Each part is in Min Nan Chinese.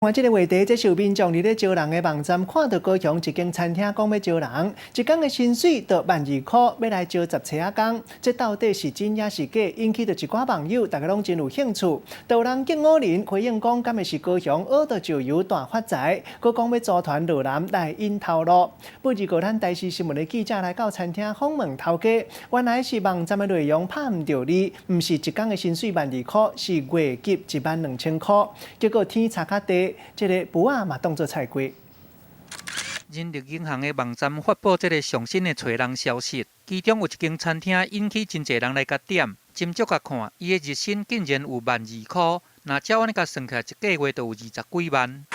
看這个話題，這是有民眾佇咧招人的網站看著高雄一間餐廳講欲招人，一工的薪水就12,000塊，欲來招十冊仔工，這到底是真抑是假？引起著一寡網友，大家攏真有興趣。就有人敬五人回應講，敢會是高雄挖著石油大發財？閣講欲組團落南來𪜶頭路。不過，咱台視新聞的記者來到餐廳訪問頭家，原來是網站的內容拍毋著字，毋是一工的薪水萬二箍，是月給12,000箍。結果天差較低，這个櫥仔嘛當做菜雞。人力銀行的網站發布這个上新的揣人消息，其中有一間餐廳引起真濟人來共點，斟酌共看，伊的日薪竟然有萬二箍，若照按呢共算起來，一个月就有二十幾萬。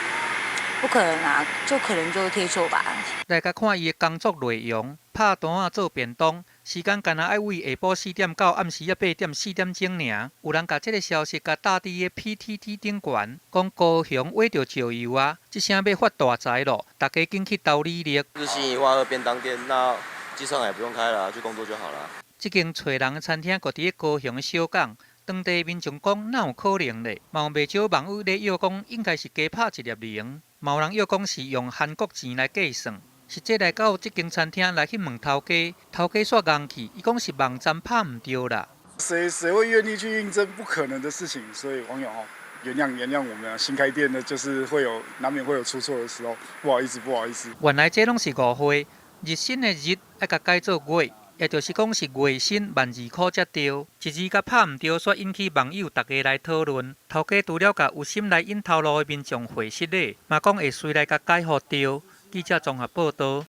不可能啊，就可能就貼錯吧。來共看伊的工作內容，拍單仔做便當，時間干焦愛對下晡4點到暗時仔8點4點鐘爾。有人共這个消息共貼佇个 PTT 頂懸，講高雄挖著石油啊，這聲欲發大財咯，大家緊去投履歷。日薪一萬二便當店，那機場也不用開了，去工作就好了。這間揣人的餐廳閣佇咧高雄的小港，當地民眾講哪有可能咧？嘛有袂少網友咧臆講應該是加拍一粒零，嘛有人臆講是用韓國錢來計算。實際來到這間餐廳來去問頭家，頭家煞戇去，伊講是網站拍毋著啦。誰誰會願意去應徵不可能的事情？所以網友哦，原諒原諒我們啊，新開店的，就是會有難免會有出錯的時候，不好意思不好意思。原來這攏是誤會，日薪的日愛共改做月，也就是講是月薪萬二箍才對。一字共拍毋著，煞引起網友逐家來討論。頭家除了共有心來𪜶頭路的民眾回失禮，嘛講會隨來共改予著。記者綜合報導。